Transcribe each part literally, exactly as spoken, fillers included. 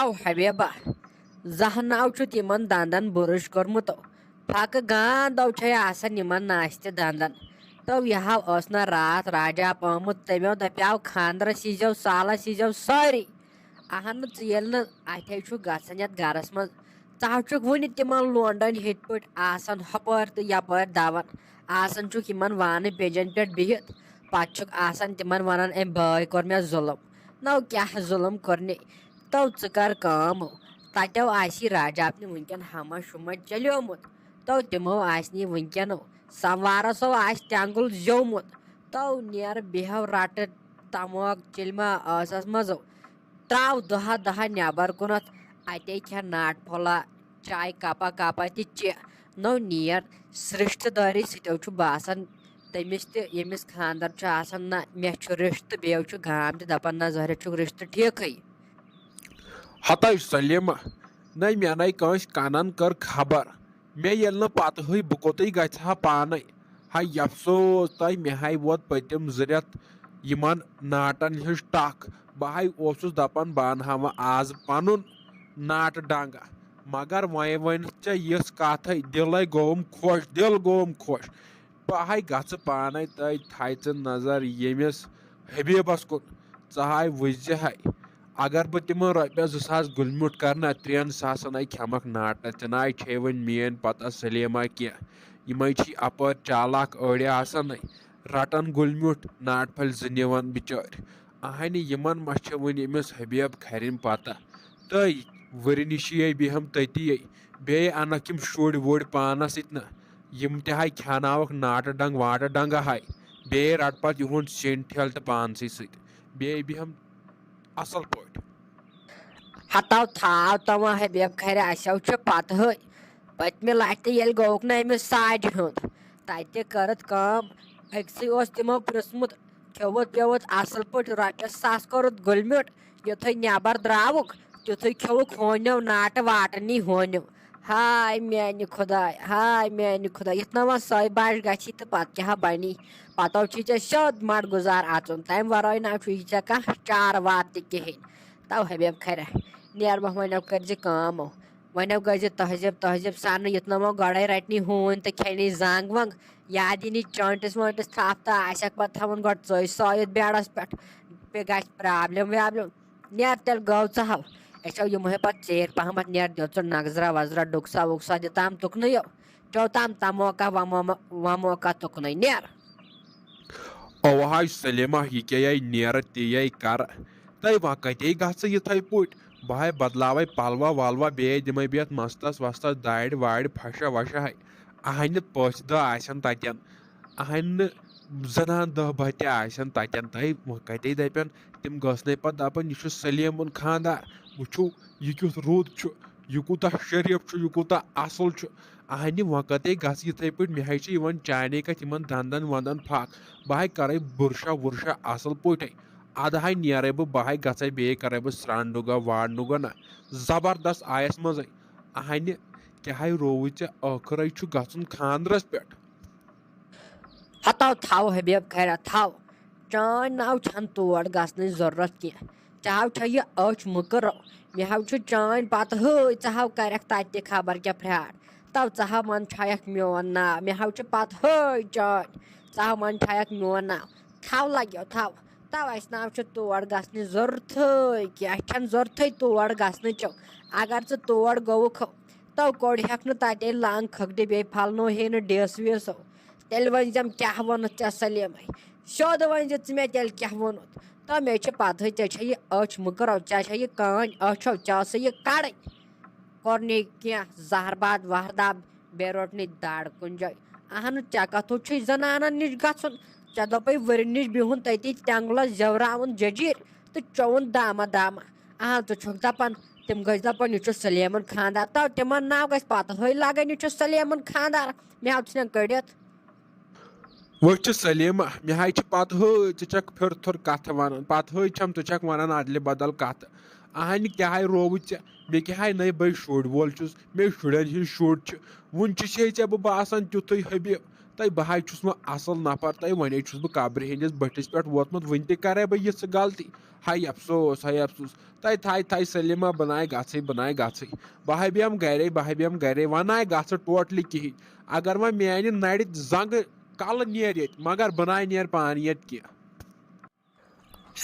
او حبیبہ، زہناو چھُ تِمن دندن برش کوٚرمُت۔ پھکہٕ گاندو چھے آسان یِمن ناشتہِ دندن۔ تو یہِ ہاو ٲس نہ راتھ راجا آمُت، تٔمۍ دپیاو خاندرس ییٖزیو، سالس ییٖزیو سٲری۔ اہن نہٕ، ژٕ ییٚلہِ نہٕ اَتھے چھُکھ گژھان یتھ گرس منٛز، ژٕ ہاو چھُکھ وُنہِ تِمن لونڈن ہِتھ پٲٹھۍ آسان ہۄپٲرۍ تہٕ یپٲرۍ دوان۔ آسان چھُکھ یِمن وانہٕ پیٚجن پٮ۪ٹھ بِہِتھ، پتہٕ چھُکھ آسان تِمن ونان، أمۍ بٲے کوٚر مےٚ ظُلم۔ نو کیٛاہ ظُلم کوٚرنے؟ تو ژٕ کر کٲم، تتیو آسی راجا اپنہِ وٕنکٮ۪ن ہما شُما چلیومُت، تو تِمو آسہِ نہٕ وٕنکٮ۪نو سموارسو آسہِ تٮ۪نٛگُل زیومُت۔ تو نیر بیہو رٹہٕ تموک چلمہ ٲسس منٛزو، تراو دۄہا دۄہا نٮ۪بر کُنتھ، اتے کھٮ۪ہ ناٹہٕ پھوٚلہ، چاے کپا کپا تہِ چےٚ۔ نو نیر، سرٛشتہٕ دٲری سۭتۍ چھُ باسان تٔمِس تہِ، ییٚمِس خاندر چھُ آسان، نہ مےٚ چھُ رِشتہٕ، بیٚیہِ چھُ گام تہِ دپان، نہ ظٲہرہ چھُکھ رِشتہٕ ٹھیکھٕے۔ ہتاے سلیمہ، نَے مےٚ نَے کٲنٛسہِ کنن کٔر خبر، مےٚ ییٚلہِ نہٕ پتہٕے بہٕ کوٚتٕے گژھٕ ہا پانے۔ ہاے افسوس تۄہہِ، مےٚ ہاے ووت پٔتِم زٕ رٮ۪تھ یِمن ناٹن ہٕنٛز ٹکھ۔ بہٕ ہاے اوسُس دپان بہٕ انہٕ ہا وۄنۍ آز پنُن ناٹہٕ ڈنگہ، مگر وۄنۍ ؤنِتھ ژےٚ یِژھ کتھے، دِلے گوٚوُم خۄش، دِل گوٚوُم خۄش۔ بہٕ ہاے گژھٕ پانے، تہٕ تھایہِ ژٕ نظر ییٚمِس حبیبس کُن، ژٕ ہاے وٕچھزِ ہاے۔ اگر بہٕ تِمن رۄپیس زٕ ساس گُلۍ میُٹھ کرنہ، ترٛٮ۪ن ساسن ہاے کھٮ۪مکھ ناٹہٕ، ژےٚ نہ ہاے چھے وۄنۍ میٲنۍ پتہ سلیمہ کینٛہہ۔ یِمے چھی اپٲرۍ چالاک أڑۍ آسان، رٹان گُلۍ میُٹھ ناٹہٕ پھلۍ زٕ نِوان بچٲرۍ۔ اہنہِ، یِمن ما چھِ وُنہِ أمِس حبیب کھرِن پتہ؟ تہٕ ؤرِ نِشی بیہم تٔتی، بیٚیہِ انکھ یِم شُرۍ وُرۍ پانس سۭتۍ نہ، یِم تہِ ہاے کھیاناوکھ ناٹہٕ ڈنگ واٹہٕ ڈنگہ ہاے، بیٚیہِ رٹ پتہٕ یِہُنٛد سیٚنۍ ٹھیلہٕ تہِ پانسٕے سۭتۍ، بیٚیہِ بیہم اصل پٲٹھۍ۔ ہتو تھاو تمو حبیب کھرِ، اسیو چھُ پتہٕے۔ پٔتمہِ لٹہِ ییٚلہِ گوٚوُکھ نہٕ أمِس ساڑِ ہُنٛد، تتہِ کٔرٕتھ کٲم، أکسٕے اوس تِمو پرٛژھمُت، کھیوٚوُتھ پیوٚوُتھ اصل پٲٹھۍ، رۄپیس ساس کوٚرُتھ گُلۍ میُٹھ، یُتھُے نٮ۪بر درٛاوُکھ، تیُتھُے کھیوٚوُکھ ہونیو ناٹہٕ واٹہٕ نی ہونیو۔ ہاے میانہِ خداے، ہاے میانہِ خداے، یُتھ نہ وۄنۍ سۄے بش گژھی تہٕ پتہٕ کیٛاہ بنی؟ پتہٕ چھُے ژےٚ سیوٚد مٹ گُزار اژُن، تمہِ ورٲے نہ چھُے ژےٚ کانٛہہ چارٕ وار تہِ کِہینۍ۔ تو حبیب کھرِ، نیر وۄنۍ، وۄنۍ کٔرۍ زِ کٲم، وۄنۍ گٔے زِ تہذیب، تہذیب سان، یُتھ نہ وۄنۍ گۄڈے رٹنی ہوٗنۍ تہٕ کھٮ۪نی زنٛگ ونٛگ، یاد یی نہٕ چٲنٹِس وٲنٹِس تھپھ تہٕ آسٮ۪کھ پتہٕ تھاوُن گۄڈٕ ژٔے سٲیِتھ بیڈس پٮ۪ٹھ، بیٚیہِ گژھِ پرابلم وابلم۔ نیر تیٚلہِ گوٚو ژٕ ہاو، أسۍ ہاو یِمہٕ ہے پتہٕ ژیٖرۍ پہمتھ، نیر دِژ ژٕ نظرا وظرا، ڈُکسا وُکسا دِتام تُکنٕے یو، چوتام تموکا وموکا تُکنٕے، نیر۔ اوہاے سلیمہ، یہِ کیٛاہ یے نیرٕ تے یے کرٕ؟ تہٕ وۄنۍ کتے گژھٕ یِتھے پٲٹھۍ؟ بہٕ ہاے بدلاوے پلوا ولوا، بیٚیہِ دِمے بہٕ یتھ مستس وستس دارِ وارِ پھشہ وشہ ہے۔ اہنہِ پٔژھۍ دہ آسن تتٮ۪ن، اہنہِ زنان دہ بہ تہِ آسن تتٮ۪ن۔ تہٕ وۄنۍ کتے دپن تِم؟ گٔژھ نے پتہٕ دپن، یہِ چھُ سلیمُن خاندار، وٕچھِو یہِ کیُتھ رُت چھُ، یہِ کوٗتاہ شریف چھُ، یہِ کوٗتاہ اصل چھُ۔ اہنہِ وۄنۍ کتے گژھٕ یِتھے پٲٹھۍ، مےٚ ہاے چھِ یِوان چانے کتھِ یِمن دندن وندن پھکھ۔ بہٕ ہاے کرے بُرشہ وُرشہ اصل پٲٹھۍ۔ ادٕ ہاے نیرے بہٕ، بہٕ ہاے گژھے بیٚیہِ کرے بہٕ سرٛان ڈُگا وان ڈُگا نہ۔ زبردست آیس منٛزے۔ اہنہِ، کیٛاہ ہاے رووُے ژےٚ؟ ٲخرے چھُ گژھُن خاندرس پٮ۪ٹھ۔ ہتو تھاو حبیب خیرا تھاو، چٲنۍ ناو چھنہٕ تور گژھنٕچ ضروٗرت کینٛہہ۔ ژےٚ ہاو چھےٚ یہِ أچھ مٕکٕر، مےٚ ہاو چھُ چٲنۍ پتہٕ ہٲے، ژٕ ہاو کرکھ تتہِ تہِ خبر کیٛاہ پھرٛاٹھ۔ تو ژٕ ہاو منٛدچھایکھ میون ناو، مےٚ ہاو چھُ پتہٕ ہٲے چٲنۍ، ژٕ ہاو منٛدچھایکھ میون ناو۔ تھاو لگیو تھاو، تو اسہِ ناو چھُ تور گژھنٕچ ضروٗرتھٕے کینٛہہ، اسہِ چھنہٕ ضروٗرتھٕے تور گژھنٕچ۔ اگر ژٕ تور گوٚوُکھ، تو کوٚڑ ہٮ۪کھ نہٕ تتے لنگ کھکھ ڈِ بیٚیہِ پھلنو ہے نہٕ ڈیس ویسو۔ تیٚلہِ ؤنۍ زٮ۪م کیٛاہ ووٚنُتھ ژےٚ سلیمے؟ سیوٚد ؤنۍ زِ ژٕ مےٚ تیٚلہِ کیٛاہ ووٚنُتھ؟ تہٕ مےٚ چھِ پتہٕے، ژےٚ چھےٚ یہِ أچھ مٕکٕر، ژےٚ چھےٚ یہِ کٲنۍ أچھ، ژےٚ ٲسٕے یہِ کڑٕنۍ۔ کوٚر نے کینٛہہ زہر باد وہر دب، بیٚیہِ روٚٹ نے دڑ کُنہِ جایہِ۔ اہنُو، ژےٚ کتھو چھُے زنانن نِش گژھُن؟ ژےٚ دوٚپے ؤرِ نِش بِہُن تٔتی تٮ۪نٛگلس زیوراوُن ججیٖر تہٕ چوٚوُن دامہ دامہ۔ اہن، ژٕ چھُکھ دپان تِم گٔژھۍ دپان، یہِ چھُ سلیمن خاندار، تو تِمن ناو گژھِ پتہٕ ہٲے لگٕنۍ، یہِ چھُ سلیمن خاندار۔ مےٚ ہاو ژھٕنن کٔڑِتھ۔ وٕچھ سلیمہ، مےٚ ہاے چھِ پتہٕ ہٲے، ژٕ چھکھ پھِر تھُر کتھٕ ونان، پتہٕ ہٲے چھم، ژٕ چھکھ ونان ادلہِ بدل کتھٕ۔ اہنہِ، کیٛاہ ہاے رووُے ژےٚ؟ مےٚ کیٛاہ ہاے نَے بٔے شُرۍ وول چھُس، مےٚ شُرٮ۪ن ہِنٛدۍ شُرۍ چھِ۔ وُنہِ چھِ سے ژےٚ بہٕ باسان تیُتھُے حبیب، تہٕ بہٕ حظ چھُس وۄنۍ اَصٕل نفر، تہٕ وۄنۍ حظ چھُس بہٕ قبرِ ہِنٛدِس بٔٹھِس پٮ۪ٹھ ووتمُت، وٕنہِ تہِ کَرے بہٕ یِژھٕ غلطی؟ ہاے افسوس، ہاے افسوس۔ تہٕ تھاے تھاے سلیمہ، بہٕ ناے گژھٕے، بہٕ ناے گژھٕے۔ بہٕ ہاے بیٚہمہٕ گَرے، بہٕ ہاے بیٚہمہٕ گَرے، وۄنۍ ناے گژھٕ ٹوٹلی کِہیٖنۍ۔ اگر وۄنۍ میٛانہِ نَرِ زنٛگہٕ کَلہٕ نیرِ ییٚتہِ، مگر بہٕ ناے نیرٕ پانہٕ ییٚتہِ کینٛہہ۔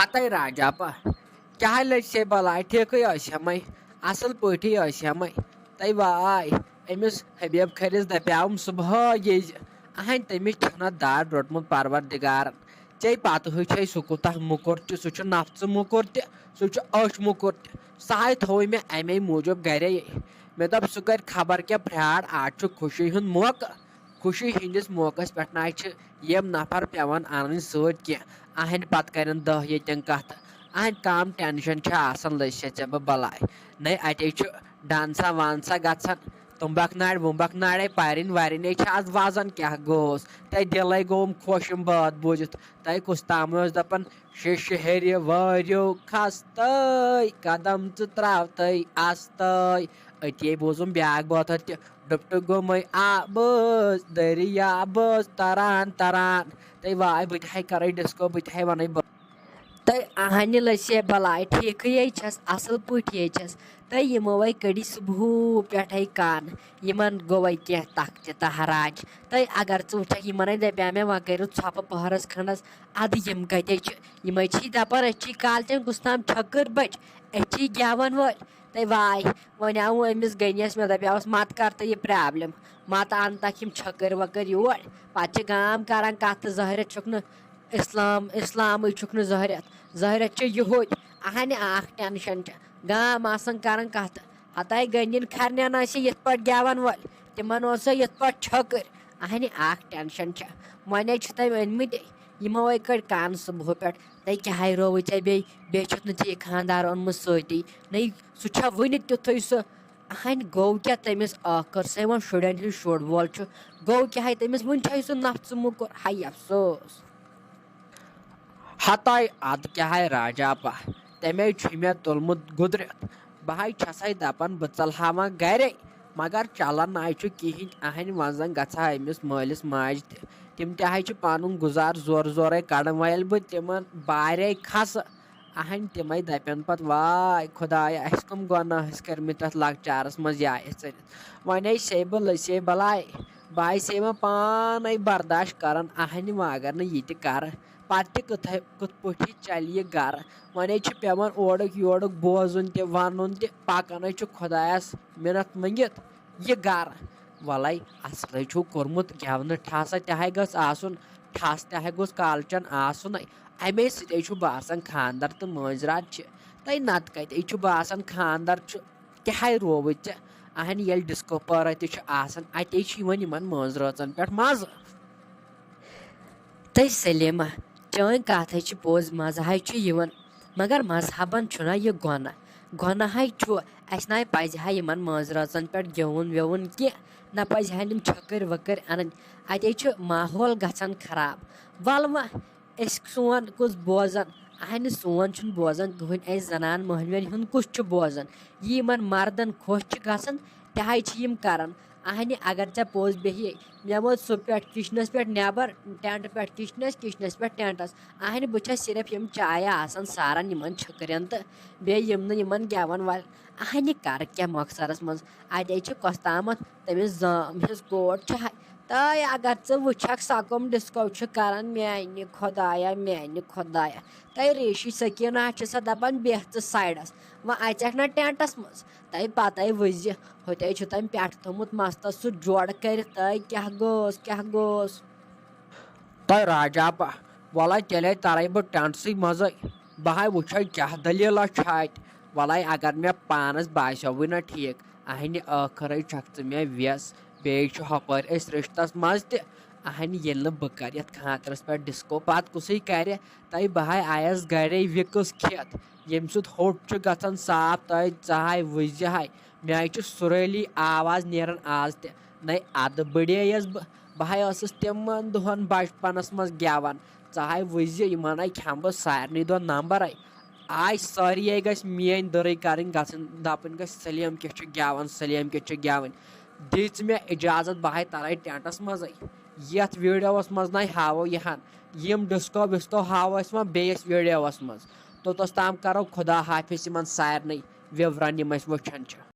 ہتے راجاپا، کیٛاہ لٔج سے بلاے؟ ٹھیکٕے ٲسۍ ہمے، اصل پٲٹھی ٲسۍ ہمے۔ تہٕ واے، أمِس حبیب کھرِس دپیاوُم صبحٲے یہِ زِ اہنۍ تٔمِس چھُنہ دار روٚٹمُت پروردگارن۔ ژے پتہٕ ہٕے چھے سُہ کوٗتاہ موٚکُر تہِ، سُہ چھُ نفژٕ موٚکُر تہِ، سُہ چھُ أچھ موٚکُر تہِ۔ سُہ ہاے تھوٚوُے مےٚ امے موٗجوٗب گرے۔ مےٚ دوٚپ سُہ کرِ خبر کیٛاہ فراڈ، آز چھُ خوشی ہُنٛد موقعہٕ۔ خوشی ہٕنٛدِس موقعس پٮ۪ٹھ نہ چھِ یِم نفر پٮ۪وان انٕنۍ سۭتۍ کینٛہہ، اہنٛدِ پتہٕ کرن دہ ییٚتٮ۪ن کتھٕ۔ اہنٛدِ کم ٹینشن چھِ آسان، لٔج چھےٚ ژےٚ بہٕ بلاے۔ نے اتے چھُ ڈانسا وانسا گژھان، تُمبکھ نارِ وُمبکھ نارے پرٕنۍ ورٕنۍ چھِ آز وزن کیٛاہ گوس۔ تہٕ دلے گوٚوُم خۄش یِم بٲتھ بوٗزِتھ۔ تہٕ کُس تام اوس دپان، شیشہِ ہیٚرِ وٲرِو کھستٲے، قدم ژٕ تراوتٲے استٲے۔ أتی بوٗزُم بیٛاکھ بٲتھ تہِ، ڈُپٹہٕ گوٚمُے آبس دٔریابس تران تران۔ تہٕ واے، بہٕ تہِ ہے کرے ڈسکو، بہٕ تہِ ہے ونے بٲتھ۔ تہٕ اہنہِ لٔسے بلاے، ٹھیکھٕے چھس، اصل پٲٹھۍ چھس۔ تہٕ یِمو وے کٔڑی صبحو پٮ۪ٹھے کان، یِمن گوٚوے کینٛہہ تخت تہٕ راج۔ تہٕ اگر ژٕ وٕچھکھ، یِمنے دپیٛاو مےٚ، وۄنۍ کٔرِو ژھۄپہٕ پہرس کھنڈس، ادٕ یِم کتے چھِ؟ یِمے چھی دپان، أسۍ چھی کالچن کُستام چھٔکٕر بٔچ، أسۍ چھی گٮ۪ون وٲلۍ۔ تہٕ واے، وۄنۍ آوُم أمِس غنیَس، مےٚ دپیاوس، مت کر تہٕ یہِ پرابلم، مت ان تکھ یِم چھٔکٕرۍ وکٕرۍ یور۔ پتہٕ چھِ گام کران کتھ تہٕ ظٲہرت چھُکھ نہٕ اسلام، اسلامٕے چھُکھ نہٕ ظٲہرت، ظٲہرت چھِ یِہوے۔ اہنہِ اکھ ٹینشن چھِ، گام آسان کران کتھ، ہتاے غنیَن کھرنٮ۪ن ٲسۍ یِتھ پٲٹھۍ گٮ۪ون وٲلۍ، تِمن اوس سۄ یِتھ پٲٹھۍ چھٔکٕر۔ اہنہِ اکھ ٹینشن چھِ، وۄنۍ چھِ تٔمۍ أنۍ مٕتۍ یِمو أکۍ کٔڑۍ کانہٕ صبحہٕ پٮ۪ٹھ۔ تہٕ کیٛاہ ہے رووُے ژےٚ بیٚیہِ؟ بیٚیہِ چھُتھ نہٕ ژےٚ یہِ خانٛدار اوٚنمُت سۭتی۔ نَے، سُہ چھا وُنہِ تیُتھُے سُہ؟ اہنہِ گوٚو کیٛاہ تٔمِس؟ ٲخٕر سٕے وۄنۍ شُرٮ۪ن ہُنٛد شُر وول چھُ۔ گوٚو کیٛاہ ہے تٔمِس؟ وُنہِ چھا سُہ نفژٕ موٚکُر؟ ہاے افسوس۔ ہتاے ادٕ کیٛاہ ہے راجاپا، تٔمۍ چھُ مےٚ تُلمُت گُدرِتھ۔ بہٕ ہے چھسے دپان بہٕ ژلہٕ ہا وۄنۍ گرے، مگر چلان نہ چھُ کِہینۍ۔ اہنہِ وۄنۍ زن گژھٕ ہا أمِس مٲلِس ماجہِ تہِ۔ تِم تہِ ہے چھِ پنُن گُزار زورٕ زورے کڑان، وۄنۍ ییٚلہِ بہٕ تِمن بارے کھسہٕ، اہنہِ تِمے دپن پتہٕ، واے خدایا، اسہِ کٕم گۄناہ ٲسۍ کٔرمٕتۍ تتھ لۄکچارس منٛز یا یژھٲنِتھ۔ وۄنۍ ہے سے بہٕ لٔسے بلاے، بہٕ آسے وۄنۍ پانے برداشت کران، اہنہِ وۄنۍ اگر نہٕ یہِ تہِ کرٕ، پتہٕ تہِ کِتھے، کِتھ پٲٹھۍ چلہِ یہِ گرٕ؟ وۄنۍ ہے چھُ پٮ۪وان اورُک یورُک بوزُن تہِ، ونُن تہِ، پکان ہے چھُ خۄدایس مِنت مٔنگِتھ یہِ گرٕ۔ ولے، اصلے چھُو کوٚرمُت گٮ۪ونہٕ ٹھاسا تہِ ہے گٔژھ آسُن، ٹھاس تہِ ہے گوٚژھ کالچن آسُن۔ امے سۭتۍ ہے چھُ باسان خاندر تہٕ مٲنٛزِ راتھ چھِ۔ تہٕ نتہٕ کتہِ ہے چھُ باسان خاندر چھُ؟ تہِ ہے رووُے ژےٚ۔ اہنہِ ییٚلہِ ڈسکو پٲرہ تہِ چھُ آسان، اتے چھُ یِوان یِمن مٲنٛزِ رٲژن پٮ۪ٹھ مزٕ۔ تہٕ سلیمہ، چٲنۍ کتھ ہے چھِ پوٚز، مزٕ ہے چھُ یِوان، مگر مذہبن چھُنہ یہِ گۄناہ؟ گۄناہ ہے چھُ۔ اسہِ نہ پزِ ہا یِمن مٲنٛزِ رٲژن پٮ۪ٹھ گیوُن ویوُن کینٛہہ، نہ پزِ ہن یِم چھٔکٕرۍ ؤکٕرۍ انٕنۍ۔ اتے چھُ ماحول گژھان خراب۔ ول وۄنۍ، أسۍ سون کُس بوزان؟ اہنہِ سون چھُنہٕ بوزان کٕہٕنۍ، اسہِ زنان مٔہنوٮ۪ن ہُنٛد کُس چھُ بوزان؟ یہِ یِمن مردن خۄش چھُ گژھان، تہِ ہے چھِ یِم کران۔ اہنہِ اگر ژےٚ پوٚز بیٚہہِ، مےٚ ووت سُہ پٮ۪ٹھ کچنس پٮ۪ٹھ نٮ۪بر، ٹینٹ پٮ۪ٹھ کچنس، کچنس پٮ۪ٹھ ٹینٹس۔ اہنہِ بہٕ چھس صرف یِم چایہِ آسان ساران یِمن چھٔکرٮ۪ن تہٕ بیٚیہِ یِم نہٕ یِمن گٮ۪ون والٮ۪ن۔ اہنہِ کر کیٛاہ مۄخصرس منٛز؟ اتے چھِ کۄستامتھ تٔمِس زٲم ہٕنٛز کوٹ چھِ ہا-، تہٕ اگر ژٕ وٕچھکھ سۄ کۄم ڈسکو چھِ کران، میانہِ خۄدایا، میانہِ خۄدایا۔ تہٕ ریشی سکیٖنہ چھِ سۄ دپان، بیٚہہ ژٕ سایڈس، وۄنۍ اژکھ نہ ٹینٹس منٛز۔ تہٕ پتے وٕچھزِ، ہوٚتے چھُ تٔمۍ پٮ۪ٹھٕ تھوٚمُت مستس سُہ جوڑ کٔرِتھ، تہٕ کیٛاہ گوٚوس، کیٛاہ گوٚوس؟ تہٕ راجاپا، ولے تیٚلے ترے بہٕ ٹینٹسٕے منٛزے، بہٕ ہاے وٕچھے کیٛاہ دٔلیٖلہ چھِ اتہِ۔ ولے اگر مےٚ پانس باسیووٕے نہ ٹھیٖک، اہنہِ ٲخرے چھکھ ژٕ مےٚ ویس، بیٚیہِ چھُ ہۄپٲرۍ أسۍ رشتس منٛز تہِ۔ اہنہِ ییٚلہِ نہٕ بہٕ کرٕ یتھ خانٛدرس پٮ۪ٹھ ڈسکو، پتہٕ کُسٕے کرِ؟ تہٕ بہٕ ہاے آیس گرے وِکٕس کھٮ۪تھ، ییٚمہِ سۭتۍ ہوٚٹ چھُ گژھان صاف۔ تہٕ ژٕ ہاے وٕچھزِ ہاے، مےٚ ہاے چھُ سُرٲلی آواز نیران آز تہِ۔ نَے ادٕ بٔڑییس بہٕ، بہٕ ہاے ٲسٕس تِمن دۄہن بچپنس منٛز گٮ۪وان۔ ژٕ ہاے وٕچھزِ، یِمن ہاے کھٮ۪مہٕ بہٕ سارنٕے دۄہن نمبرے۔ آے سٲری ہے گژھِ میٲنۍ دٔرٕے کرٕنۍ گژھٕنۍ، دپٕنۍ گژھِ، سلیٖم کیٛاہ چھُ گٮ۪وان، سلیٖم کیٛاہ چھُ گٮ۪وان۔ دِژ مےٚ اجازت، بہٕ ہاے ترے ٹینٹس منٛزے۔ یتھ ویڈیوس منٛز نَے ہاوو یہِ ہن، یِم ڈسکو وسکو ہاوو أسۍ وۄنۍ بیٚیِس ویڈیوس منٛز۔ توٚتس تام کرو خدا حافظ یِمن سارنٕے viewerن یِم أسۍ وٕچھان چھِ۔